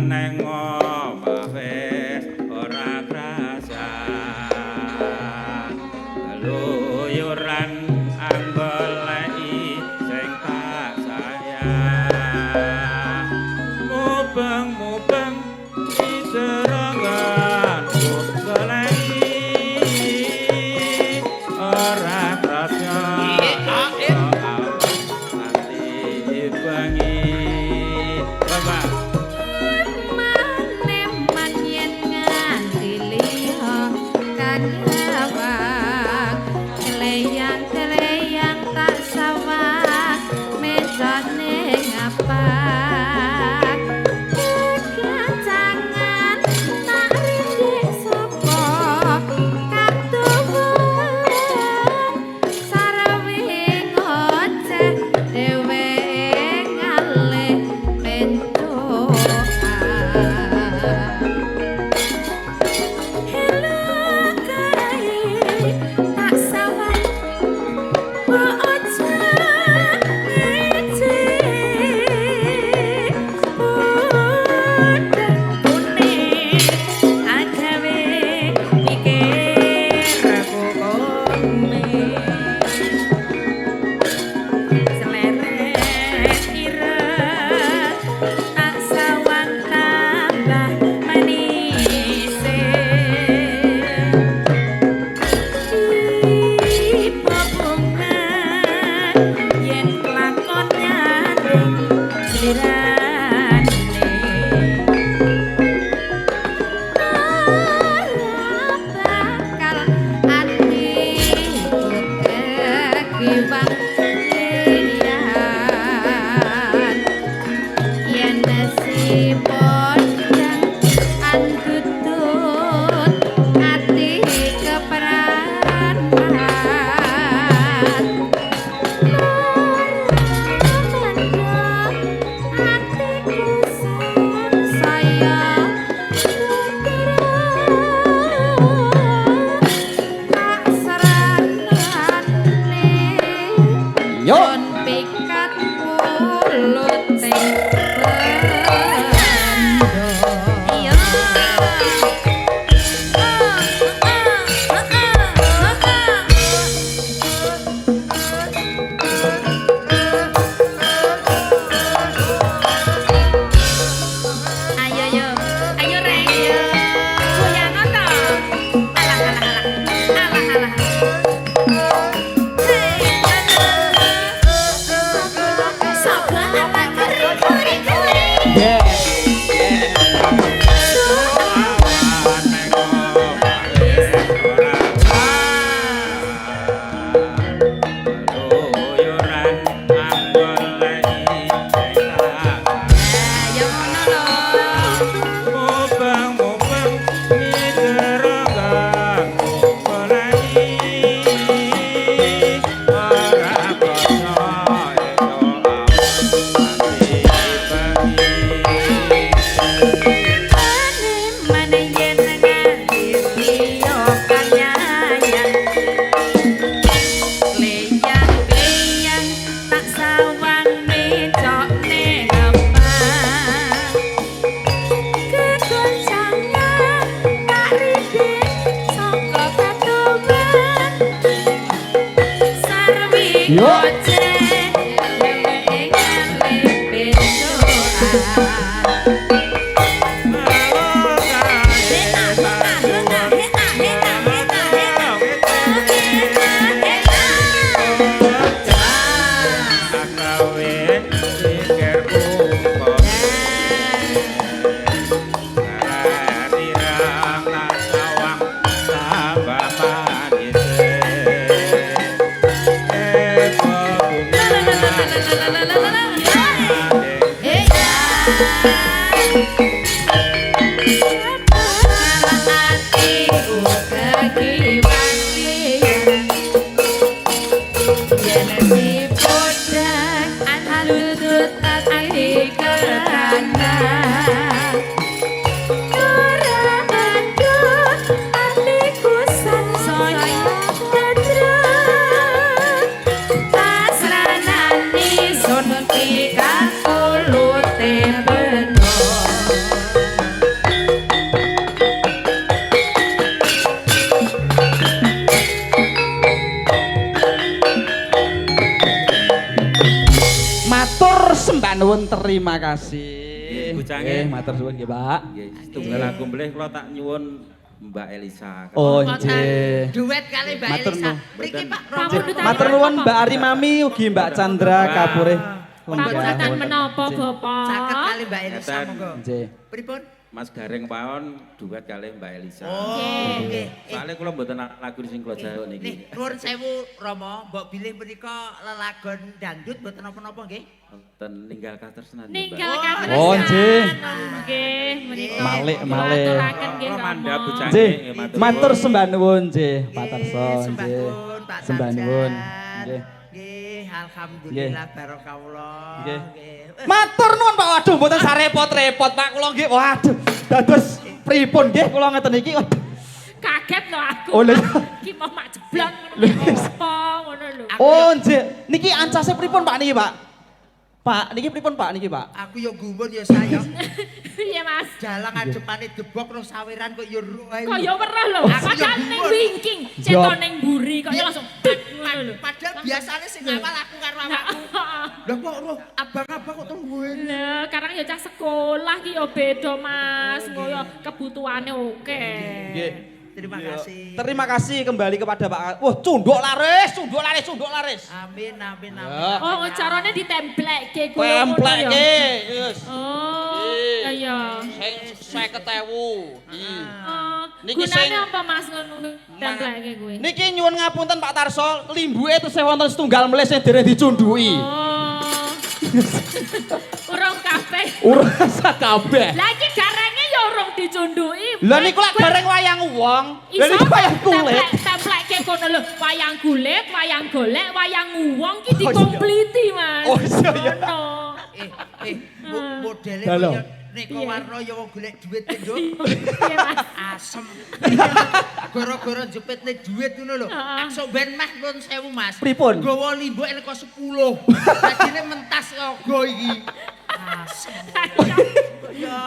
Neng omah wis ora krasan. Keluyuran anggoleki sing tak sayang. Mubeng-mubeng dijeronggan goleki ora krasa nganti bengi. Bapak Eman yen nganti liya kanyawang, kleyang-kleyang tak sawang mejane ngapak. Kegancangan tak rindik saka katuwen, sarwe ngoceh dhewe ngalih pentokan. Hello kae tak sawang mbok aja ngece, bodhek kuning agawe pikir aku kome. Seleret ireng tak sawang tambah manise. Tiba bunga yen kelakon nyandung slirane. Ora bakal atiku kekiwang liyan. Yen si podang andutut ati keperangan. Ora mendhok atiku sansaya tak seranane. Yo. Pun pikat puluting bendo. Iya. Ayo yo, ayo reng. Goyang to. Alah alah alah. Alah alah. Hei, sapa apa keri keri keri. Yeah. Neng omah wis ora krasan. Keluyuran anggoleki sing tak Ya ngono lho. Mubeng-mubeng mijeronggan goleki ora krasa esuk awan nganti bengi. Mane yen nganti liya kanyayang. Kleyang-kleyang tak sawang mecokne ngepak. Kegoncangan tak rindik saka katuwen, sarwi Yo. ngoceh dhewe ngalih bentokan. Halo kae tak agawe pikirku ireng tak sawang tambah manise. Epo bunga Sun pikat kulute beto. sembah nuwun, terima kasih. Nggih, bujange. Nggih, matur suwun nggih, Pak. Nggih, setunggal lagu melih kula tak nyuwun Mbak Elisa. Oh, Wonten nggih. Duet kali Mbak Matur Elisa. nuwun. Mriki Pak Romo. Pamundutan Matur nuwun Mbak Arimami ugi Mbak Chandra kapurih. Pamundutan menapa, Bapak? Saged kali Mbak Elisa Ngeten. monggo. Nggih. Pripun? Mas Gareng Paon duet kalih Mbak Elisa. Oh, nggih. Eh, Soalnya kula mboten lagu sing kula jaluk Nih, niki. nuwun sewu Rama, mbok bilih menika lelagon dangdut mboten napa-napa nggih. Wonten ninggal katresnan. Mbak. Ninggal Oh. katresnan. Oh, nggih. Nggih, menika. Malik, kula malik. aturaken nggih, Kula mandhap Rama. bujange. Nggih. Nggih, matur Matur nuwun. sembah nuwun nggih, Pak Tarso Nggih, sembah nggih. nuwun, Pak Sembah Sarjan. nuwun. Nggih. Nggih, alhamdulillah barokallah. Nggih. Nggih. Matur nuwun Pak. Waduh, mboten sarepot-repot Pak kula nggih. Waduh, dados pripun nggih kula ngeten iki. Waduh. Kaget lho aku. Oh, lha iya. Ki mau mak jeblok ngono apa ngono lho. Aku Oh, nggih. Niki ancase pripun Pak niki, Pak? Pak, niki pripun Pak niki, Pak? Aku yo gumun yo sayang. Iya, Mas. Dalang adepane debok roh saweran kok yo roh ae. Kaya weruh lho. Aku Padahal yo ning gumun. wingking, ceto ning mburi kok ya langsung dik ngono lho. Padahal biasane sing awal aku karo awakku. Lah kok roh abang-abang kok tungguin. Lah, karang ya cah sekolah ki ya beda, Mas. Ngoyo kebutuhane oke. Nggih. Terima kasih. Terima kasih kembali kepada Pak. Wah, cunduk laris, cunduk laris, cunduk laris. Amin amin amin. Ya. Oh, carane ditemplekke kuwi ngono ya. Templekke, yes. Oh, iya. Sing 50.000. Oh, Niki gunane sing- apa Mas ngono templekke kuwi? Niki nyuwun ngapunten Pak Tarso, limbuke tesih wonten setunggal melih sing dereng dicunduki. Oh. Urung kabeh. Ora kabeh. Lah iki garenge ya urung dicunduki. Lah niku lak gareng wayang wong. Lah niku wayang kulit. Templekke kono lho, wayang kulit, wayang golek, wayang wong ki Oh, iya. dikompliti, Mas. Oh, iya, iya. Ngono. Eh eh modele Halo. kaya Niko Warno ya wong golek duit Nduk. Iya, Mas. Asem. Gara-gara jepitne duit ngono lho. Heeh. Sok ben mah nuwun sewu Mas. Pripun? Gawa limbuke leko 10. Dadine mentas logo iki. Asem. Ya.